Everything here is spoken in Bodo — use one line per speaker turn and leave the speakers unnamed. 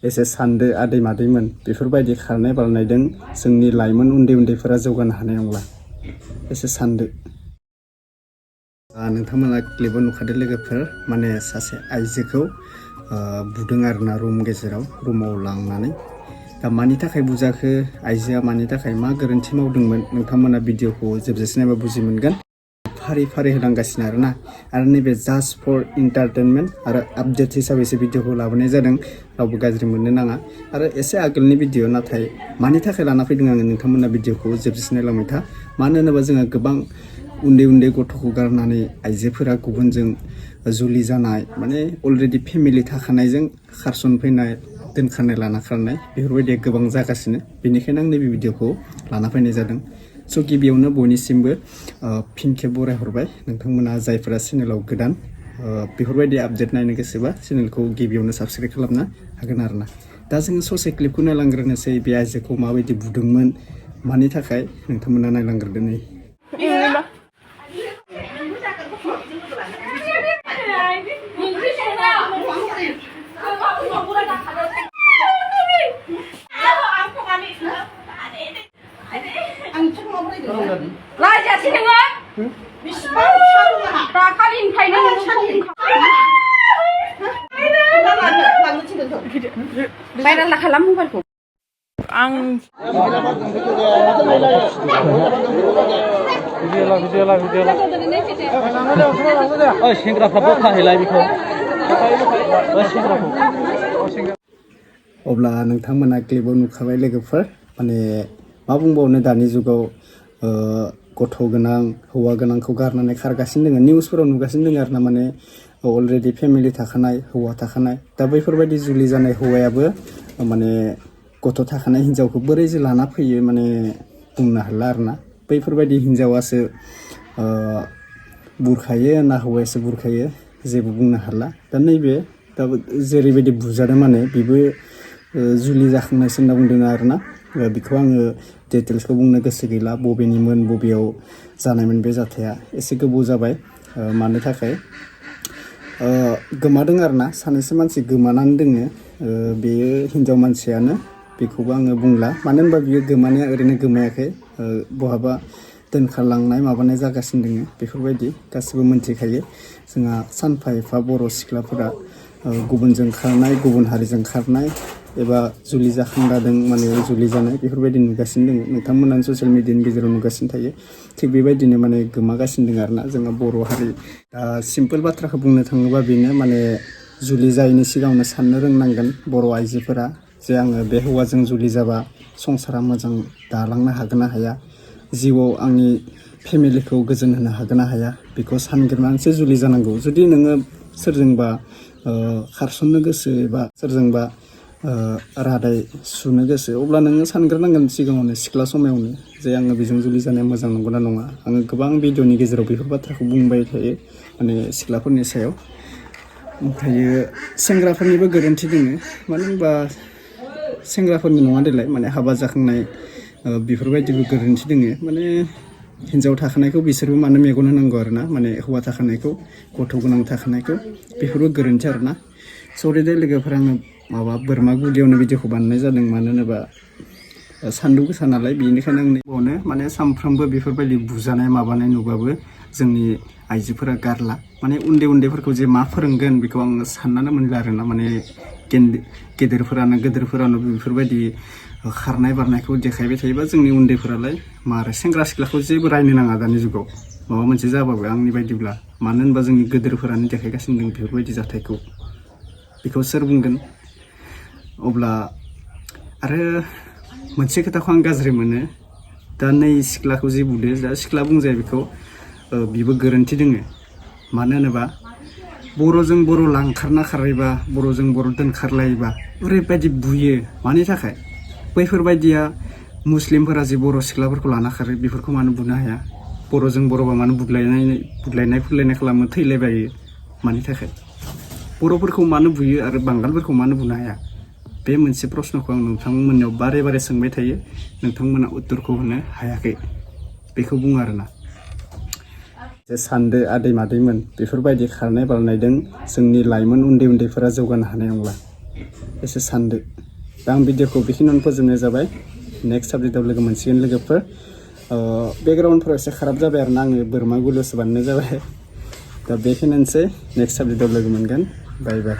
एसे सानदो आदै मादैमोन बेफोरबायदि खारनाय बारनायदों जोंनि लाइमोन उन्दै उन्दैफोरा जौगानो हानाय नंला एसे सानदो नोंथांमोना क्लिपाव नुखादो लोगोफोर माने सासे आइजोखौ बुदों आरोना रुम गेजेराव रुमाव लांनानै दा मानि थाखाय बुजाखो आइजोआ मानि थाखाय मा गोरोन्थि मावदोंमोन नोंथांमोना भिडिअखौ जोबजासिम नायबा बुजि मोनगोन फारि फारि होलांगासिनो आरोना आरो नैबे जास्ट फर इन्टारटेनमेन्ट आरो आपडेट हिसाबैसो भिडिअखौ लाबोनाय जादों रावबो गाज्रि मोननो नाङा आरो एसे आगोलनि भिडिअ नाथाय मानि थाखाय लाना फैदों आङो नोंथांमोना भिडिअखौ जोबजासिम नायलांबाय था मानो होनोबा जोंहा गोबां उन्दै उन्दै गथ'खौ गारनानै आइजोफोरा गुबुनजों जुलि जानाय माने अलरेडि फेमिलि थाखानायजों खारसन फैनाय दोनखारनाय लाना खारनाय बेफोरबायदिया गोबां जागासिनो बेनिखायनो आं नैबे भिडिअखौ लाना फैनाय जादों स' गिबियावनो बयनिसिमबो फिन खेब बरायहरबाय नोंथांमोना जायफोरा चेनेलाव गोदान बेफोरबायदि आपडेट नायनो गोसोबा चेनेलखौ गिबियावनो साबस्क्राइब खालामनो हागोन आरोना दा जोङो ससे क्लिपखौ नायलांग्रोनोसै बे आइजोखौ माबायदि बुदोंमोन मानि थाखाय नोंथांमोना नायलांग्रोदो नै
Viral lah kalam mobile ko. Ang video lah. Oh, Khargra pun kahilai biko.
अब्ला नोंथांमोना क्लिपाव नुखाबाय लोगोफोर माने मा बुंबावनो दानि जुगाव गथ' गोनां हौवा गोनांखौ गारनानै खारगासिनो दङ निउसफोराव नुगासिनो दङ आरोना माने अलरेडि फेमिलि थाखानाय हौवा थाखानाय दा बैफोरबायदि जुलि जानाय हौवायाबो माने गथ' थाखानाय हिन्जावखौ बोरै जे लाना फैयो माने बुंनो हाला आरोना बैफोरबायदि हिन्जावासो बुरखायो ना हौवायासो बुरखायो जेबो बुंनो हाला दा नैबे दा जेरैबायदि बुजादों माने बेबो जुलि जाखांनायसो होनना बुंदों आरोना बेखौ आङो डिटेल्सखौ बुंनो गोसो गैला बबेनिमोन बबेयाव जानायमोन बे जाथाया एसे गोबाव जाबाय मानो थाखाय गोमादों आरोना सानैसो मानसि गोमानानै दोङो बेयो हिन्जाव मानसियानो बेखौबो आङो बुंला मानो होनबा बियो गोमानाया ओरैनो गोमायाखै बहाबा दोनखारलांनाय माबानाय जागासिनो दोङो बेफोरबायदि गासिबो मोनथिखायो जोंहा सानफा एफा बर' सिख्लाफोरा गुबुनजों खारनाय गुबुन हारिजों खारनाय एबा जुलि जाखांदादों माने जुलि जानाय बेफोरबायदि नुगासिनो दङ नोंथांमोनानो ससियेल मिडियानि गेजेराव नुगासिनो थायो थिग बेबायदिनो माने गोमागासिनो दङ आरोना जोंहा बर' हारि दा सिम्पोल बाथ्राखौ बुंनो थाङोबा बेनो माने जुलि जायैनि सिगाङावनो साननो रोंनांगोन बर' आइजोफोरा जे आङो बे हौवाजों जुलि जाबा संसारा मोजां दालांनो हागोन ना हाया जिउआव आंनि फेमिलिखौ गोजोन होनो हागोन ना हाया बेखौ सानग्रोनानैसो जुलि जानांगौ जुदि नोङो सोरजोंबा खारसननो गोसो एबा सोरजोंबा रादाय सुनो गोसो अब्ला नोङो सानग्रोनांगोन सिगाङावनो सिख्ला समायावनो जे आङो बेजों जुलि जानाया मोजां नंगौना नङा आङो गोबां भिडिअनि गेजेराव बेफोर बाथ्राखौ बुंबाय थायो माने सिख्लाफोरनि सायाव ओमफ्रायो सेंग्राफोरनिबो गोरोन्थि दङ मानो होनबा सेंग्राफोरनि नङा देलाय माने हाबा जाखांनाय बेफोरबायदिबो गोरोन्थि दङ माने हिन्जाव थाखानायखौ बिसोरबो मानो मेगन होनांगौ आरोना माने हौवा थाखानायखौ गथ' गोनां थाखानायखौ बेफोरबो गोरोन्थि आरोना सरि दे लोगोफोर आङो माबा बोरमा गुदियावनो भिडिअखौ बानायनाय जादों मानो होनोबा सान्दुं गोसा नालाय बेनिखायनो आं नैबावनो माने सानफ्रोमबो बेफोरबायदि बुजानाय माबानाय नुबाबो जोंनि आइजोफोरा गारला माने उन्दै उन्दैफोरखौ जे मा फोरोंगोन बेखौ आं साननानै मोनला आरोना माने गेदेरफोरानो बेफोरबायदि खारनाय बारनायखौ देखायबाय थायोबा जोंनि उन्दैफोरालाय मारै सेंग्रा सिख्लाखौ जेबो रायनो नाङा दानि जुगाव माबा मोनसे जाबाबो आंनि बायदिब्ला मानो होनबा जोंनि गेदेरफोरानो देखायगासिनो दं बेफोरबायदि जाथायखौ बेखौ सोर बुंगोन अब्ला आरो मोनसे खोथाखौ आं गाज्रि मोनो दा नै सिख्लाखौ जे बुदो दा सिख्ला बुंजाया बेखौ बिबो गोरोन्थि दोङो मानो होनोबा बर'जों बर' लांखारना खारलायबा बर'जों बर' दोनखारलायोबा ओरैबायदि बुयो मानि थाखाय बैफोरबायदिया मुस्लिमफोरा जे बर' सिख्लाफोरखौ लाना खारो बेफोरखौ मानो बुनो हाया बर'जों बर'बा मानो बुदलायनाय फुदलायनाय खालामो थैलायबायो मानि थाखाय बर'फोरखौ मानो बुयो आरो बांगालफोरखौ मानो बुनो हाया बे मोनसे प्रश्नखौ आं नोंथांमोननियाव बारे बारे सोंबाय थायो नोंथांमोना उत्तरखौ होनो हायाखै बेखौ बुङो आरोना जे सानदो आदै मादैमोन बेफोरबायदि खारनाय बारनायदों जोंनि लाइमोन उन्दै उन्दैफोरा जौगानो हानाय नंला एसे सानदो दा आं भिडिअखौ बेखिनियावनो फोजोबनाय जाबाय नेक्स्ट साबजेक्टआव लोगो मोनसिगोन लोगोफोर बेकग्राउन्डफोराव एसे खाराब जाबाय आरो ना आङो बोरमा गुलुसो बानायनाय जाबाय दा बेखिनियानोसै नेक्स्ट साबजेक्टआव लोगो मोनगोन बाय बाय